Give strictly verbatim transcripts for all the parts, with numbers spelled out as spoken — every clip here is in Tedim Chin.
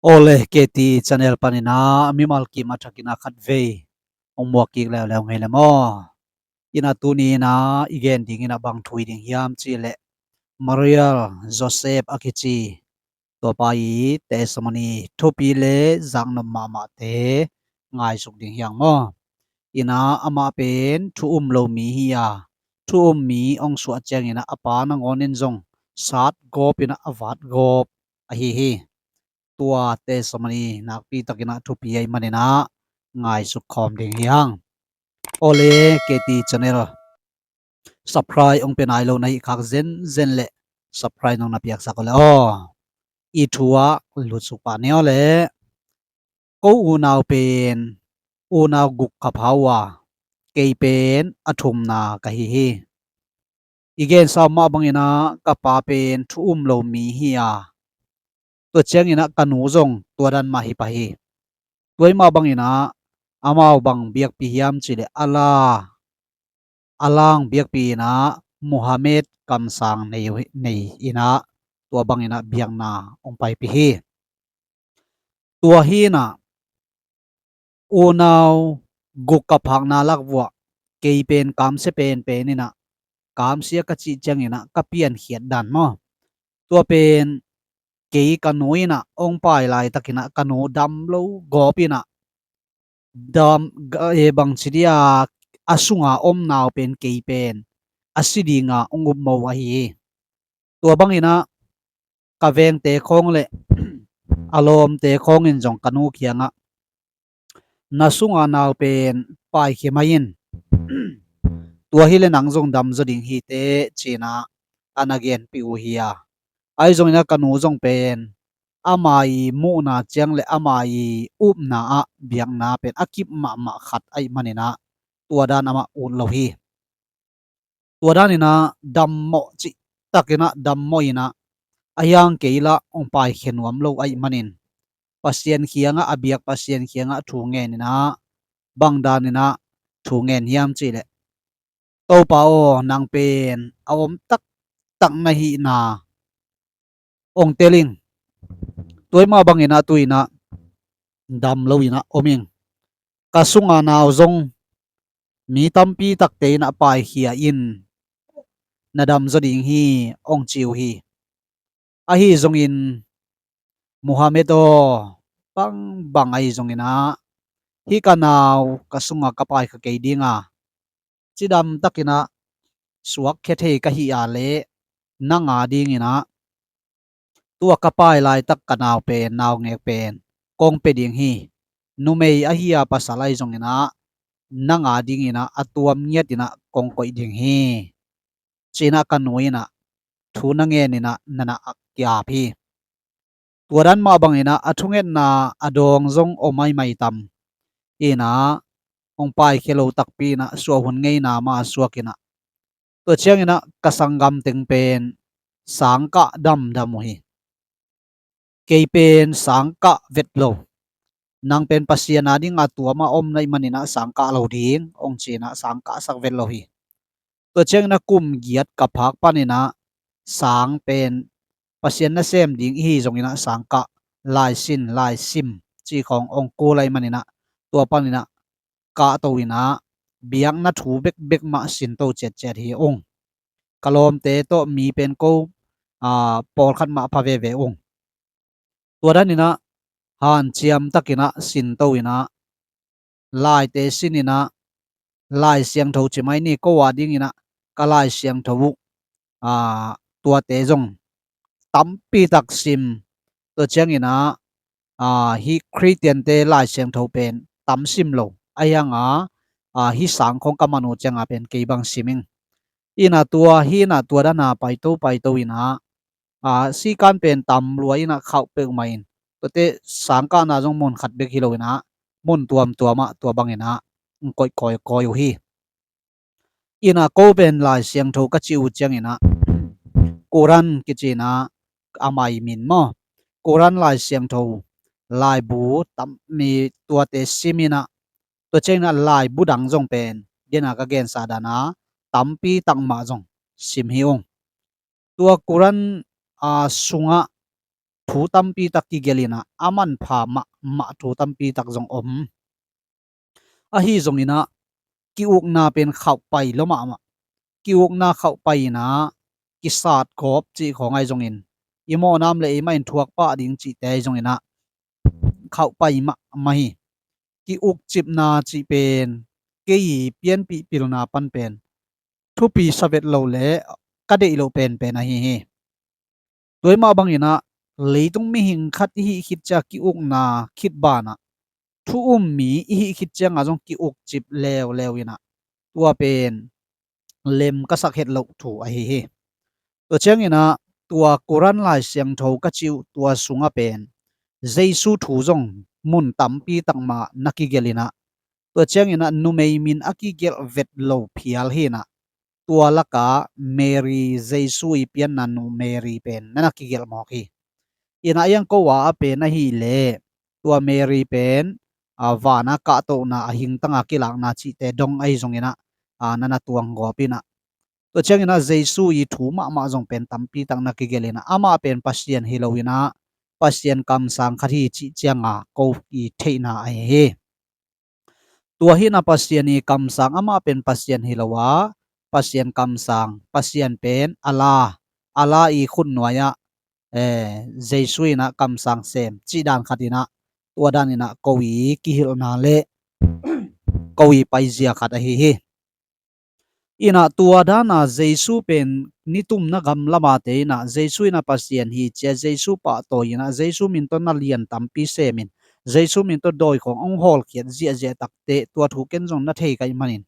Awle, K T channel panin ah mimal kim a thakin ah khatvei hong muak kik leuleu ngei le maw? Inah tuni inah i gen ding inah bang thu hi ding hiam cih leh, Mariel Joseph a kici tua pa i testimony thupi le zaknop mahmahte ngaisuk ding hi hang maw? Inah amah pen thu um lo mi hi a, thu um mi hong suah ciang inah a pa nangawn in zong sat gawp inah a vat gawp ahi hi. Tua testimony nakpi takin ah thupi ahih manin ah ngaisuk khawm ding hi hang. Awle, K T channel subscribe hong pia nai lo na hih khak zenzen leh subscribe nong na piaksak aw le aw. I thu ah lutsuk pah ni aw le. Ko unau pen unau guk ka pha uh a, kei pen a thumna ka hi hi. I gensa mah bangin ah ka pa pen thu um lo mi hi a, tua ciang inah ka nu zong tua dan mah hi pah hi. Tua ahih mah bangin ah amau bang biakpi hiam cih leh, a la, a lang biakpi inah Muhammad kamsang nei, nei inah tua bang inah biakna hong paipih hi. Tua hi inah unau guk ka phakna lak vuah kei pen kamsia penpen inah, kamsia ka cih ciang inah ka piankhiat dan maw? Tua pen kei ka nu inah hong pai laitak inah ka nu dam lo gawp inah, dam, ga-, e, bangci dia, a sunga om nau pen kei pen a si dinga hong upmo ahi hi. Tua bang inah ka vengte khawng leh a lawmte khawng in zong ka nu kiangah, na sunga nau pen paikhia mai in, tua hi leh nang zong damzaw ding hi teh ci inah a na genpih uh hi a. Ahi zong inah ka nu zong pen ama i muhna ciang leh ama i upna ah biakna pen a kip mahmah khat ahih manin ah tua dan amah ut lo hi. Tua dan inah dammawh cihtak inah dammawh inah, a hiang kei lah hong paikhia nuam lo ahih manin Pasian kiangah a biak, Pasian kiangah thu ngen inah bang dan inah thu ngen hiam cih leh, Topa aw, nang pen a om taktak na hihna hong tel ing. Tua ahih mah bang inah tu inah dam lo inah om ing. Ka sunga nau zong mi tampi takte inah paikhia in, na damzaw ding hi, hong ci uh hi. Ahi zongin Muhammad aw, bangbang ahi zong inah hih ka nau ka sungah ka paikhia kei ding a, cidam tak inah suakkhia thei ka hih a leh nang a ding inah tua ka pai laitak ka nau pen, naungek pen kong pia ding hi. Numei ahi a pasal ahi zong inah nang a ding inah a tuam ngiat inah kong koih ding hi, ci inah ka nu inah thu na ngen inah na na a kiap hi. Tua dan mah bang inah a thungetna a dawng zong om ahi maitam inah, hong paikhia lo takpi inah suah hun ngeina mah a suak inah, tua ciang inah ka sanggam teng pen sangkah damdam uh hi. Kei pen sangkah vet lo, nang pen Pasian a ding a tuam a om na hih man inah sangkah lo ding, hong ci inah sangkahsak vet lo hi. Tua ciang inah kum giat ka phak pan inah sang pen Pasian nasem ding ihi zong inah sangkah, laisin, laisim cih khawng hong kul ahih man inah tua pan inah kahto inah biakna thu bekbek mah sinto ciatciat hi ung. Ka lawmte tawh mi pen ko, aa, pawlkhat mah pha veve ung. Tua dan inah hanciam tak inah sinto inah, laite sin inah, Lai Siangtho ci mai ni, ko a ding inah ka Lai Siangtho uh, aa, tuate zong tampi tak sim. Tua ciang inah, aa, hih Khristiante Lai Siangtho pen tam sim lo. Ahi hang a, aa, hih sang khawng ka man uh ciang a pen kei bang sim ing. Inah tua, hih inah tua dan a paito paito inah, aa, sikan pen tam lua inah khauh peuhmah in, tuate sangkahna zong mun khat bek hi lo inah, mun tuamtuam ah tua bang inah hong koih kawikawi uh hi. Inah ko pen Lai Siangtho ka cih uh ciang inah, Koran kici inah, amah i min maw, Koran Lai Siangtho, laibu tam mi tuate sim inah, tua ciang inah laibu dang zong pen, den a ka gensa dan a, tampi tak mah zong sim hi ung. Tua Koran, aa, sungah thu tampi tak kigelh in ah, a manpha mahmah thu tampi tak zong om. Ahi zongin ah, ki-ukna pen khauhpai lua mahmah. Ki-ukna khauhpai in ah, kisat kawp cih khawng ahi zongin, i mawhnam le eimah in thuak pah ding cihte ahi zongin ah, khauhpai mahmah hi. Ki-ukcipna cih pen kei i pianpih pilna pan pen thupi sa vet lo le ka deih loh penpen ahi hi. Tua hi mah bangin ah, leitung mihing khat i hih khit ciang ki-ukna khit banah, thu um mi i hih khit ciangah zong ki-ukcip leuleu in ah, tua pen lem ka sak het loh thu ahi hi. Tua ciangin ah, tua Koran Lai Siangtho ka cih uh, tua sungah pen Jesu thu zong mun tampi tak mah na kigelh in ah, tua ciangin ah numei min a kigelh vet lo phial hi in ah, tua lakah Mary, Jesu i pianna nu Mary pen na na kigelh mawk hi. In ah, a iang ko a a pen ahih leh, tua Mary pen, a, vana kahtohna, a hingtanga kilakna cihte dong ahi zongin ah, a, na na tuang gawp in ah. Tua ciangin ah Jesu i thu mahmah zong pen tampi tak na kigelh in ah, amah pen Pasian hi lo in ah, Pasian kamsang khat hi cih cianga ko i theihna ahi hi. Tua hi in ah, Pasian i kamsang, amah pen Pasian hi lo a, Pasian kamsang, Pasian pen Allah, Allah i khutnuai ah, eh, Jesu in ah kamsang sem cih dan khat in ah, tua dan in ah ko i kihilhna le ko i paizia khat ahi hi. In ah, tua dan a Jesu pen nitumna gam lamate in ah, Jesu in ah Pasian hi ci a, Jesu pahtawi in ah, Jesu min tawh na lian tampi sem in, Jesu min tawh dawi khawng hong hawlkhiat ziahziah takteh, tua thu ken zong na thei ka hih manin,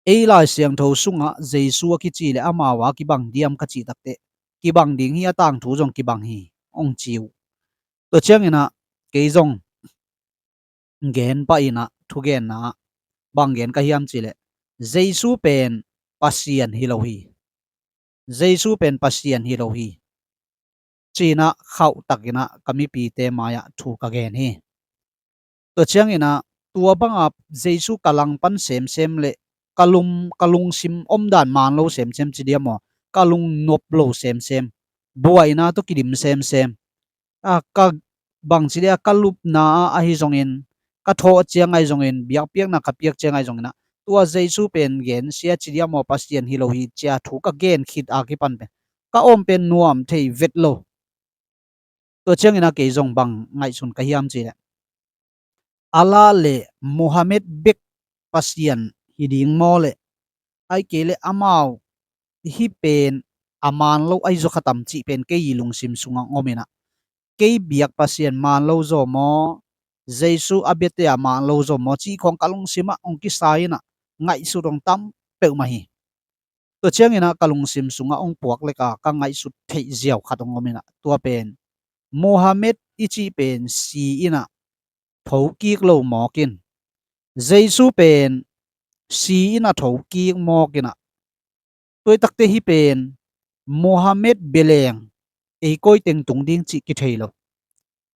ei Lai Siangtho sungah Jesu a kici le amau a kibang diam ka cih takteh, kibang ding hi, a tangthu zong kibang hi, hong ci uh. Tua ciangin ah, kei zong gen pah in ah, thugenna ah bang gen ka hiam cih leh, Jesu pen Pasian hi lo hi. Jesu pen Pasian hi lo hi, ci-in ah khauhtak in ah ka mipite mai-ah thu ka gen hi. Tua ciangin ah, tua banga Jesu ka langpan semsem le ka lung, ka lungsim omdan man lo semsem ci diam maw, ka lungnop lo semsem, buaina tawh kidim semsem, a, ka bangci dia ka lupna ah ahi zongin, ka thawh ciang ahi zongin, biakpiakna ka piak ciang ahi zongin ah, tua Jesu pen gensia ci diam maw, Pasian hi lo hi ci a thu ka gen khit a kipan pen ka om pen nuam thei vet lo. Tua ciangin ah kei zong bang ngaihsun ka hiam cih leh, Allah le Muhammad bek Pasian hi ding maw le, ahih kei leh amau hih pen a man lo ahi zaw kha tam cih pen kei i lungsim sungah hong om in ah, kei biak Pasian man lo zaw maw, Jesu a biate a man lo zaw maw cih khawng ka lungsim ah hong kisa in ah, ngaihsut hong tam peuhmah hi. Tua ciangin ah ka lungsim sungah hong puak lek a ka ngaihsut theih ziau khat hong om in ah, tua pen Muhammad i cih pen si in ah thokik lo mawk in, Jesu pen si in ah thokik mawk in ah, tua hi takteh hih pen Muhammad beleng ei koi teng tung ding cih kithei lo.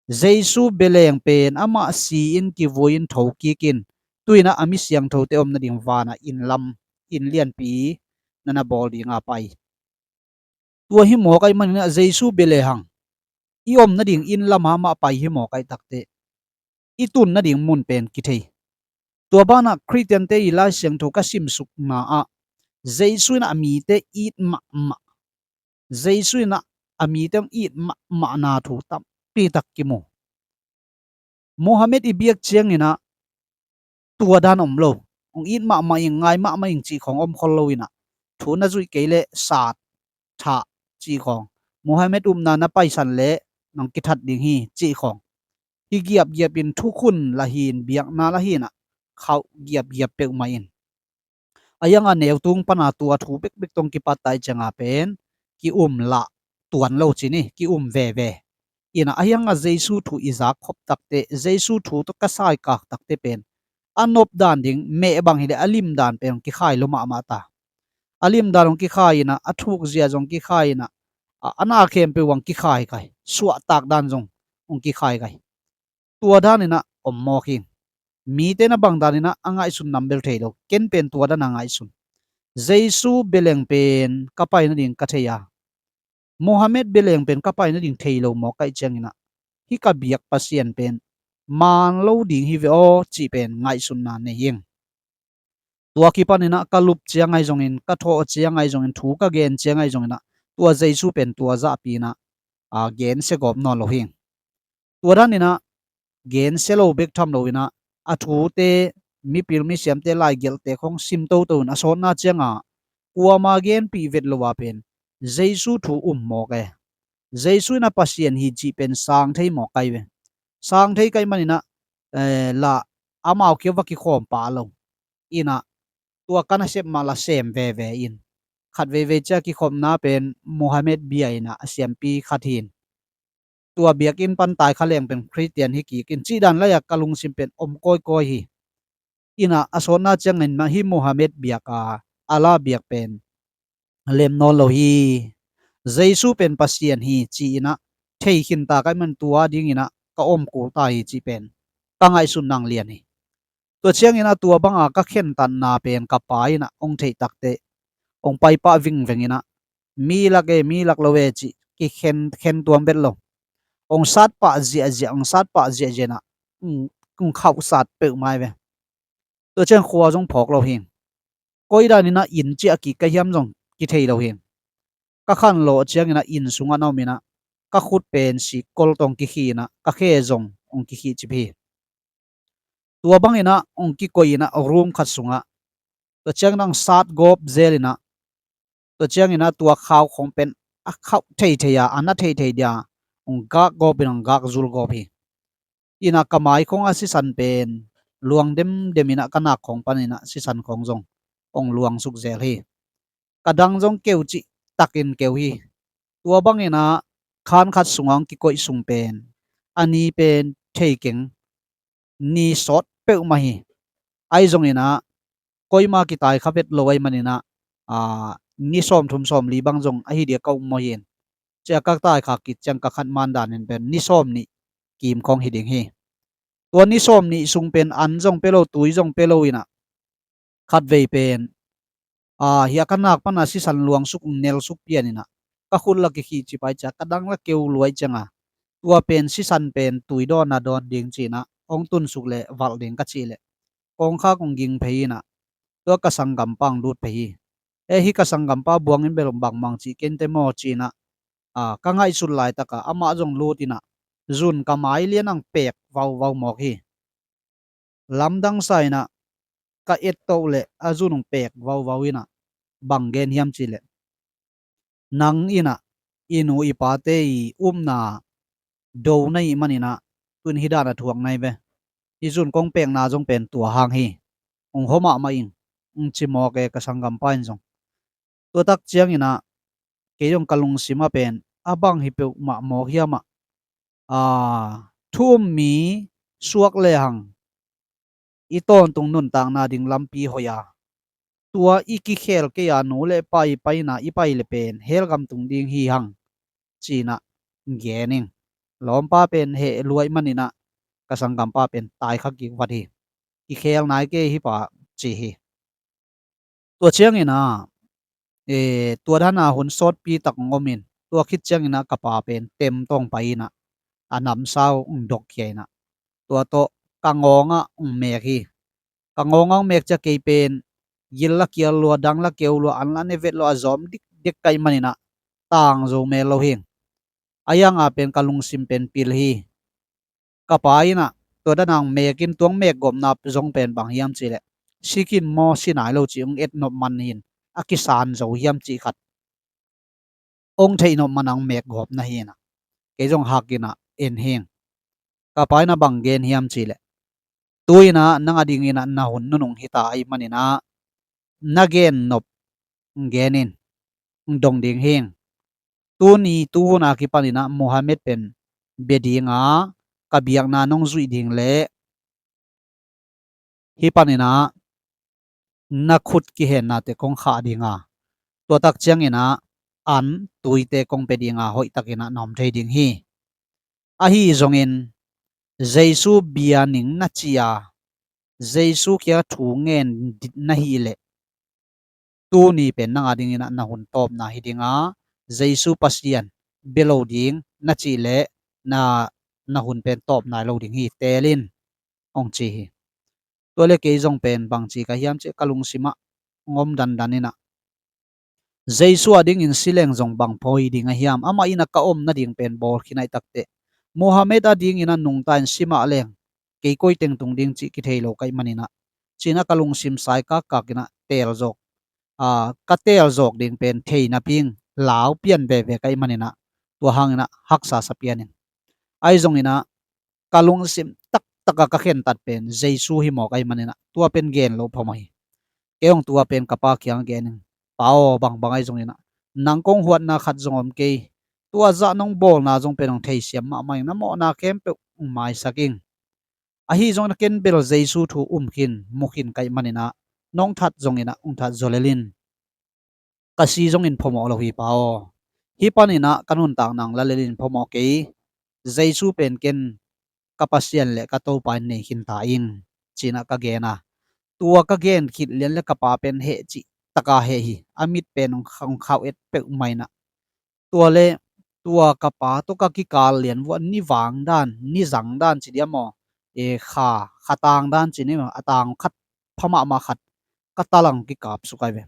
Jesu beleng pen amah si in, kivui in, thokik in, tu-in ah a mi siangthote om nading vanah inn lam, inn lianpi na na bawl ding a pai. Tua hi mawk ahih manin ah Jesu bia lehang i om nading inn lamah amah pai hi mawk ahih takteh, i tun nading mun pen kithei. Tua banah Khristiante i Lai Siangtho ka simsukna ah Jesu in ah a mite it mahmah, Jesu in ah a mite hong it mahmahna thu tampi tak kimu. Muhammad i biak ciangin ah tua dan om lo, hong it mahmah ing, ngai mahmah ing cih khawng om khol lo in ah, thu na zuih kei leh sat, thah cih khawng, Muhammad upna na paisan leh nong kithat ding hi cih khawng, hi giapgiap in, thukhun lah hi in, biakna lah hi in ah, khauh giapgiap peuhmah in. A iang a neu tung pana tua thu bekbek tawh hong kipat ta i cianga pen ki-um lah tuan lo ci ni, ki-um veve. In ah a iang a Jesu thu i zak khop takteh, Jesu thu tawh ka saikak takteh pen a nop dan ding meh bang hileh a lim dan pen hong kikhai lua mahmah ta. A lim dan hong kikhai in ah, a thuk zia zong kikhai in ah, a, a na khempeuh hong kikhai kai, suahtak dan zong hong kikhai kai. Tua dan in ah om mawk hi. Mite na bang dan in ah a ngaihsun nam bel thei lo. Ken pen tua dan a ngaihsun. Jesu beleng pen ka pai nading ka thei a, Muhammad bia leng pen ka pai nading thei lo mawk ka hih ciangin ah, hih ka biak Pasian pen maan lo ding hi ve aw cih pen ngaihsutna nei ing. Tua kipanin ah ka lup ciang ahi zongin, ka thawh ciang ahi zongin, thu ka gen ciang ahi zongin ah, tua Jesu pen tua zahpi in ah, a, gensia gawp nawn lo hi. Tua danin ah gensia lo bek tham loin ah, a thute, mipil misiamte laigelhte khawng sim toto in a sawtna ciangah kuama genpih vet lo a pen Jesu thu um mawk e. Jesu in ah Pasian hi cih pen sang thei mawk ka hi ve. Sang thei ka hih manin ah, eh, lah amau kia va kikhawm pah lo. In ah tua ka nasep mah lah sem veve in. Khat veivei ciang kikhopna pen Muhammad bia in ah a siampi khat hi in. Tua biakinn pan tai kha leng pen Khristian hi kik in cih dan lai-ah ka lungsim pen om kawikawi hi. In ah a sawtna ciangin mah hih Muhammad biak a, Allah biak pen lem nawn lo hi. Jesu pen Pasian hi ci-in ah thei khin ta ka hih man tua dingin ah ka om kul ta hi cih pen ka ngaihsut nang lian hi. Tua ciangin ah tua banga ka khentatna pen ka pa in ah hong theih takteh hong pai pah vingveng in ah, mi lak e, mi lak lo e cih kikhen, khen tuam vet lo. Hong sat pah ziahziah, hong sat pah ziahziah in ah, hong, hong khauhsat peuhmah hi ve. Tua ciang khua zong phawk lo hi. Koi danin ah inn ciah kik ka hiam zong kithei lo hi. Ka khanlawh ciangin ah inn sungah na om in ah, ka khut pen sikkol tawh hong kikhih in ah, ka khe zong hong kikhih cip hi. Tua bangin ah hong kikoih in ah room khat sungah, tua ciangin ah hong sat gawp zel in ah, tua ciangin ah tua khau khawng pen a khauh theithei a, a na theithei dia hong gak gawp in ah hong gak zul gawp hi. In ah ka mai khawngah sisan pen luang demdem in ah ka nak khawng panin ah sisan khawng zong hong luang suk zel hi. Ka dang zong keu cih takin keu hi. Tua bangin ah khan khat sungah hong kikoih sung pen a ni pen thei keng, ni sawt peuhmah hi. Ahi zongin ah koima kitai kha vet lo ahih manin ah, a, ni sawmthum sawmli bang zong ahi dia ka um mawh hi in. Cia ka tai kha kik ciang ka khat man danin pen ni sawmnih kim khawng hi ding hi. Tua ni sawmnih sung pen an zong pia lo, tui zong pia lo in ah, khatvei pen, a, hiah ka nak pana sisan luangsuk, nelsuk pian in ah, ka khut la kikhih cip ahih ciang, ka dang la keu lua ahih ciangah, tua pen sisan pen tui dawnna dawn ding ci-in ah hong tunsuk leh valh ding ka cih leh, kawngkhak hong ging phei in ah, tua ka sanggampa hong lut phei hi. E, hih ka sanggampa buang in bel bangmah hong ci kei inteh maw ci-in ah, a, ka ngaihsut laitakah amah zong lut in ah, zun ka mai lian ah hong pek vauvau mawk hi. Lamdang sa in ah ka et toh leh a zun hong pek vauvau in ah, bang gen hiam cih leh, nang in ah i nu i pate i upna do na hih manin ah, tu-in hih dan a thuak na hi ve. I zun kong pekna zong pen tua hang hi. Hong hua mahmah ing, hong ci mawk e ka sanggampa in zong. Tua tak ciangin ah kei zong ka lungsim ah pen a bang hi peuhmah mawk hiam ah, a, thu um mi suak lehang i tawntung nuntakna ding lampi hoih a, tua i kikhel kei a nu le pa i paina i pai leh pen hell gam tung ding hi hang ci-in ah gen ing. Lawmpa pen heh lua ahih manin ah ka sanggampa pen tai kha kik vat hi. Kikhel nai kei hih pa ci hi. Tua ciangin ah, e, tua dan a hun sawtpi tak hong om in, tua khit ciangin ah ka pa pen tem tawh hong pai in ah, a namsau hong dok khia in ah, tua tawh ka ngawng ah hong mek hi. Ka ngawng ah hong mek ciang kei pen gil la kial lua, dang la keu lua, an la ne vet lua, a zawm dikdek ka hih manin ah tang zo mel lo hi. A hiang a pen ka lungsim pen pil hi. Ka pa in ah tua dan a hong mek in, tua hong mek gawpna zong pen bang hiam cih leh, si khin maw, si nai lo cih hong et nop man hi in, a kisan zo hiam cih khat hong theih nop man a hong mek gawpna hi in ah, kei zong hak in ah en hi ing. Ka pa in ah bang gen hiam cih leh, tu-in ah nang a dingin ah na hun nunung hi ta ahih manin ah, na gen nop hong gen in, hong dong ding hi ing. Tuni tuhun a kipanin ah Muhammad pen bia ding a, ka biakna nong zuih ding leh hih panin ah na khut kihennate kong khah ding a, tua tak ciangin ah an, tuite kong pia ding a, hoih takin ah na om thei ding hi. Ahi zongin Jesu bia ning na ci a, Jesu kiang thu ngen na hih leh, tuni pen nang a dingin ah na hun tawpna hi ding a, Jesu Pasian bia lo ding na cih leh na, na hun pen tawp nai lo ding hi, teel in, hong ci hi. Tua le kei zong pen bang ci ka hiam cih ka lungsim ah hong om dandan in ah, Jesu a dingin si leng zong bang poi ding a hiam, amah in ah ka om nading pen bawl khin ahih takteh, Muhammad a dingin ah nungta in si mah leng kei koi teng tung ding cih kithei lo ka hih manin ah, ci-in ah ka lungsim sai kakkak in ah teel zawk, aa, ka teel zawk ding pen thei napi-in lau pian veve ka hih manin ah, tua hangin ah haksa sa pian ing. Ahi zongin ah ka lungsim taktak a ka khentat pen Jesu hi mawk ahih manin ah tua pen gen loh phamawh hi. Kei hong tua pen ka pa kiang gen ing, Pa aw, bangbang ahi zongin ah nang kong huatna khat zong om kei. Tua zah nong bawlna zong pen hong theisiam mahmah ing, na mawhna khempeuh hong maisak ing. Ahi zongin ah ken bel Jesu thu um khin, mu khin ka hih manin ah nong that zongin ah hong that zaw lel in. Ka si zongin phamawh lo hi, Pa aw. Hih panin ah ka nuntak nang la lel in phamawh kei. Jesu pen ken ka Pasian le ka Topa in nei khin ta ing, ci-in ah ka gen a. Tua ka gen khit lian le ka pa pen heh cih taka heh hi. A mit pen hong kha-, hong khauh et peuhmah in ah. Tua le tua ka pa tawh ka kikal lian vuah ni vang dan, ni zang dan ci diam aw. E, kha, kha tang dan ci ni maw, a tang khat pha mahmah khat ka talang kikap suk ahi ve.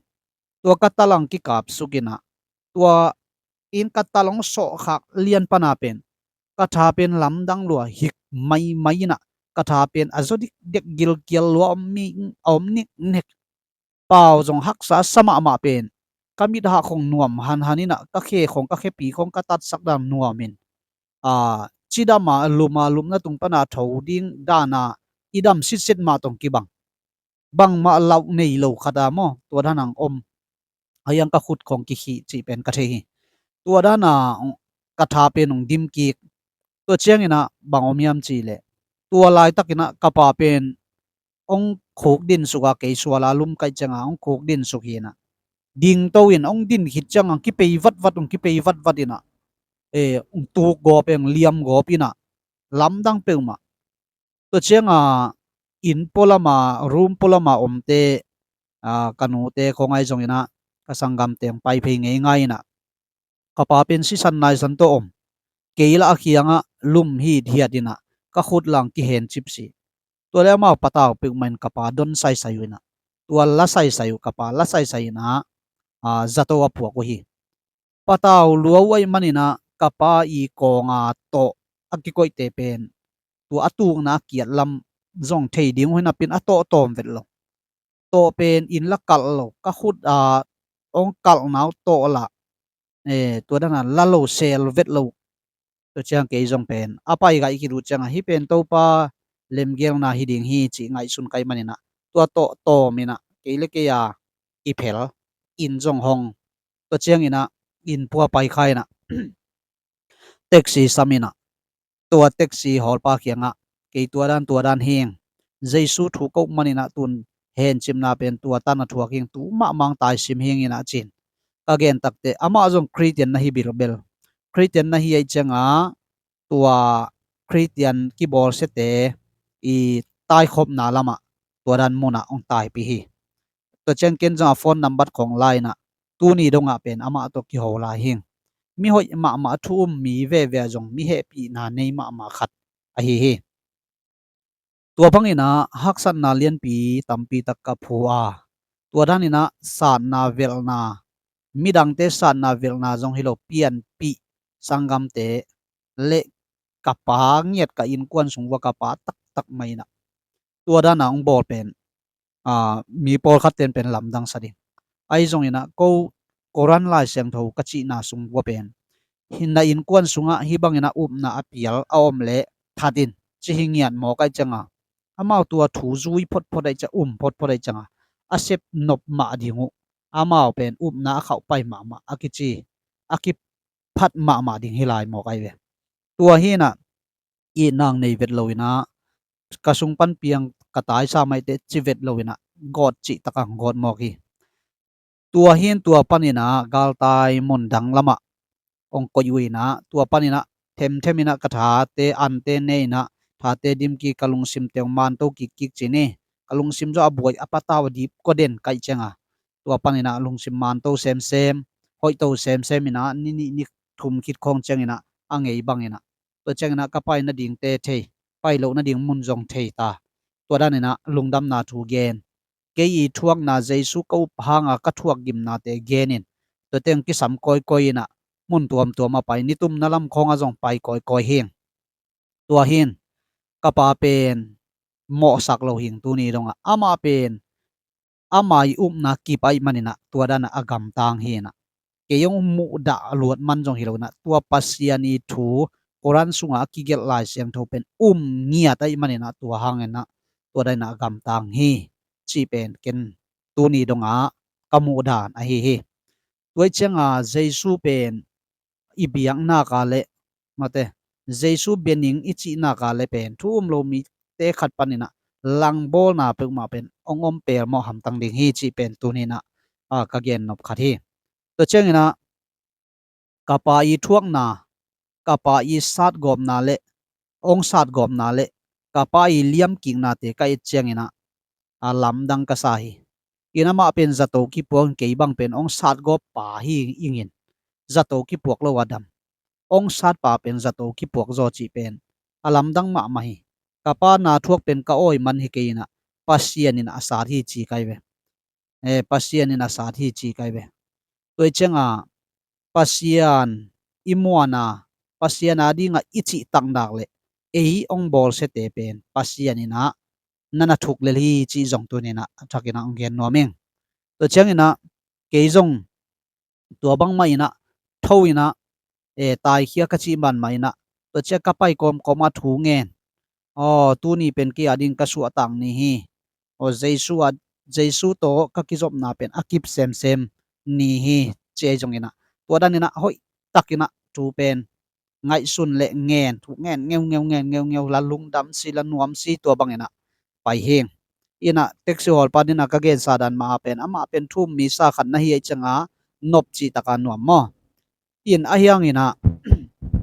Tua ka talang kikap suk in ah, tua in ka talang sawhkhak lian pan a pen ka tha pen lamdang lua hik maimai in ah, ka tha pen a zaw dikdek, gilkial lua, a om mi, a om niknek. Pau zong haksa sa mahmah pen ka mit hah khong nuam hanhan in ah, ka khe khong, ka khepi khong ka tatsak dan nuam in, aa, cidam a lum a, lumna tung pan a tho ding dan a i dam sitset mah tawh kibang. Bangmah lauh nei lo khat a maw, tua dan a hong om. A hiang ka khut khong kikhih cih pen ka thei hi. Tua dan a ka tha pen hong dim kik. Tua ciangin ah bang om hiam cih leh, tua laitak in ah ka pa pen hong khuk din suk a, kei sual a lum ka hih ciang a hong khuk din suk hi in ah, dingto in hong din khit ciang a hong kipei vatvat, hong kipei vatvat in ah, e, hong tuk gawp, hong liam gawp in ah, lamdang peuhmah. Tua ciang a inn pualam a, room pualam a omte, aa, ka nute khong ahi zongin ah, ka sanggamte hong pai phei ngeingai in ah, ka pa pen sisan naisan tawh om. Kei lah a kiang ah lum hithiat in ah, ka khut lah hong kihencip si. Tua le amau patau peuhmah in ka pa don saisai uh in ah, tua la saisai uh, ka pa la saisai in ah, aa, zato a phuak uh hi. Patau lua uh ahih manin ah ka pa i kawng a tawh a kikoihte pen tua a tukna a kiat lam zong thei ding uh hi napi-in a tawh tawm vet lo. Tawh pen inn la kalh lo, ka khut a hong kalhna uh tawh lah, e, tua dan a la lo, sel vet lo. Tua ciang kei zong pen a pai gaih khit uh ciang a, hih pen Topa lemgelna hi ding hi cih ngaihsun ka hih manin ah, tua tawh tawm in ah kei le kei a kiphel, inn zong hong. Tua ciangin ah inn pua pai kha in ah, taxi sam in ah, tua taxi hawlpa kiangah, kei tua dan tua dan hi ing, Jesu thu ka up manin ah tun hencipna pen tua tan a thuak hi ing, tu mahmah hong taisim hi ing in ah, ci-in ka gen takteh, amah zong Khristian na hi bilbel. Khristian na hi ahih ciangah tua Khristian kibawlsiate i taikhopna lamah tua dan munah hong taipih hi. Tua ciang ken zong a phone number khong la in ah, tuni dongah pen amah tawh kiho lai hi ing. Mi hoih mahmah, thu um mi veve ah zong mi hehpihna nei mahmah khat ahi hi. Tua bangin ah haksatna lianpi tampi tak ka phu a, tua danin ah satna velhna, midangte satna velhna zong hi lo, pianpih sanggamte le ka pa ngiat, ka innkuan sung vua ka pa taktak mah in ah, tua dan a hong bawl pen, aa, mi pawlkhat ten pen lamdang sa ding. Ahi zongin ah ko Koran Lai Siangtho ka cihna sung vua pen, hi na innkuan sungah hih bangin ah upna a pial a om leh that in, ci hi ngiat mawk ahih ciangah, amau tua thu zui photphot ahih ciang, um photphot ahih ciangah, a sep nop mah ding uh, amau pen upna a khauh pai mahmah, a kici, a kiphat mahmah ding hi lai mawk ahi ve. Tua hi in ah, itna hong nei vet lo in ah, ka sung pan piang ka taisa mah hi teh ci vet lo in ah, gawt cih tak a hong gawt mawk hi. Tua hi in tua panin ah galtai mun dang lamah hong koih uh in ah, tua panin ah themthem in ah ka thate ante ne in ah, thate dim kik, ka lungsimte hong manto kikkik ci ni. Ka lungsim zaw a buai, a patau a dip kua den ka hih ciangah, tua panin ah lungsim manto semsem, hoihto semsem inah ni nih ni thum khit khawng cianginah a ngei banginah, tua cianginah ka pai nadingte thei, pai loh nading mun zong thei ta. Tua daninah lungdamna thu gen. Kei i thuakna Jesu ka up hanga ka thuak gimnate genin, tua teng kisam kawikawi inah mun tuamtuam a pai, nitumna lam khawngah zong pai kawikawi hing. Tua hin ka pa pen mawhsak lo hing tuni dongah, amah pen ama i upna kip ahih maninah tua danah a gamtang hinah. Kei hong muhdah luat man zong hi lo inah, tua Pasian i thu Koran sungah a kigelh Lai Siangtho pen um ngiat ahih maninah tua hanginah tua danah a gamtang hi, cih pen ken tuni dongah ka muhdan ahi hi. Tua ih cianga Jesu pen i biaknaka le, mate, Jesu bianing i cihnaka le pen thu um lo mite khat paninah langbawlna peuhmah pen hong om pelmawh hamtang ding hi, cih pen tuninah a ka gennop khat hi. Tua cianginah ka pa i thuakna, ka pa i satgawpna le, hong satgawpna le ka pa i liamkiknate ka et cianginah a lamdang ka sa hi. In amah pen zato kipuak in, kei bang pen hong satgawp pa hi ingin, zato kipuak lo a dam. Hong sat pa pen zato kipuak zaw cih pen a lamdang mahmah hi. Ka pa na thuak pen ka awi man hi kei inah, Pasian in a sat hi ci kai ve. Eh, Pasian in a sat hi ci kai ve. Tua ih cianga Pasian i muana, Pasian a dinga i cihtaknak le ei hong bawlsiate pen Pasian inah na na thuk lel hi, cih zong tuninah a thakinah hong gen nuam ing. Tua cianginah kei zong tua bangmah inah tho inah, eh, taikhia ka cih banmah inah, tua ciang ka pai kawmkawm a thu ngen. Aw, tuni pen kei a ding ka suahtak ni hi. Aw, Jesu a, Jesu tawh ka kizopna pen a kip semsem ni hi, ci ahi zonginah tua daninah hoihtakinah thu pen ngaihsun le ngen, thu ngen ngeungeu, ngen ngeungeu, la lungdam si, la nuam si, tua banginah pai hing. Inah taxi hawlpa dinah ka gensa dan mah a pen, amah pen thu um misa khat na hi aih cianga nop cihtaka nuam maw? In ahi hanginah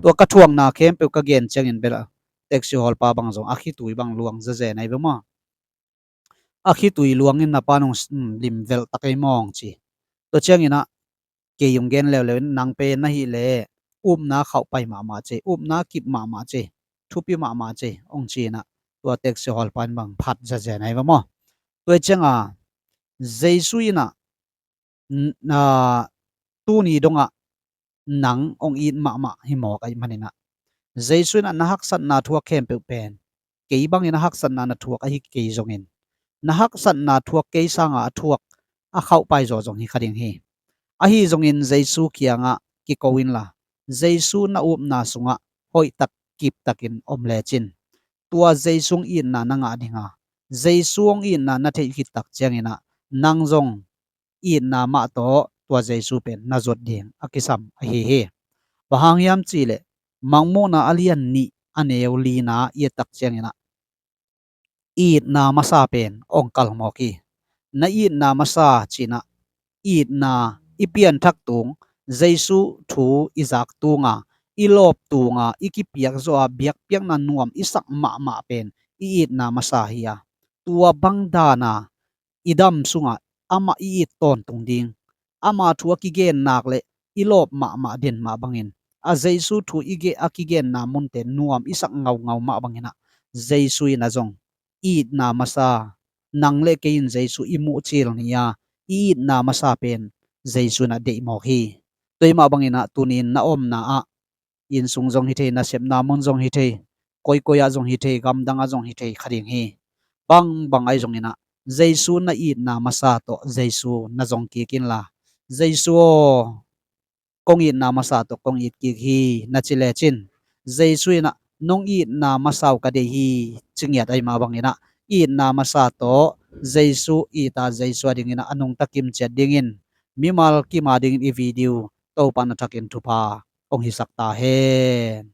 tua ka thuakna khempeuh ka gen ciangin bel a taxi hawlpa bang zong a khitui bang luang zazen ahi ve maw? A khitui luangin na pa nung s-, mm, limvelh tak ei mawng ci. Tua cianginah kei hong gen leuleu in, nang pen na hih leh upna khauh pai mahmah cei, upna kip mahmah cei, thupi mahmah cei, hong ci inah tua taxi hawlpa in bang phat zazen ahi ve maw? Tua ih cianga Jesu inah n-, a, tuni dongah nang hong it mahmah hi mawk ahih maninah, Jesu inah na haksatna thuak khempeuh pen kei bangin a haksatna na thuak ahi kei zongin, na haksatna thuak kei sanga a thuak a khauhpai zaw zong hi kha ding hi. Ahi zongin Jesu kiangah kiko inla, Jesu na upna sungah hoihtak kiptakin om lecin, tua Jesu hong itna na ngah dinga, Jesu hong itna na theih khittak cianginah nang zong itna mah tawh tua Jesu pen na zuat ding a kisam ahi hi. Bang hang hiam cihleh, Mangmuhna a lian nih a neu lina i ettak cianginah itna masa pen hong kalmawk hi. Na itna masa cinah itna i pianthak tung, Jesu thu i zak tunga, i lawp tunga, i kipiak zawha biakpiakna nuam i sak mahmah pen i itna masa hi a, tua bang dana i dam sungah amah i it tawntung ding, ama thu a kigennak le i lawp mahmah den mah bangin a Jesu thu i ge-, a kigenna munte nuam i sak ngaungau mah banginah Jesu inah zong itna masa, nang le kei in Jesu i muh cil ni a, i itna masa pen Jesu inah deihmawk hi. Tua ih mah banginah tunin na omna ah, innsung zong hi thei, nasepna mun zong hi thei, koikoi ah zong hi thei, gamdang ah zong hi thei kha ding hi. Bangbang ahi zonginah Jesu na itna masa tawh Jesu na zong kik inla, Jesu aw, kong itna masa tawh kong it kik hi na ci lecin, Jesu inah nong itna masa uh ka deih hi ci ngiat ahi mah banginah itna masa tawh Jesu ita, Jesu a dinginah a nungta kim ciat dingin mimal kim a dingin i video Topa na thakin thupha hong hisak ta hen.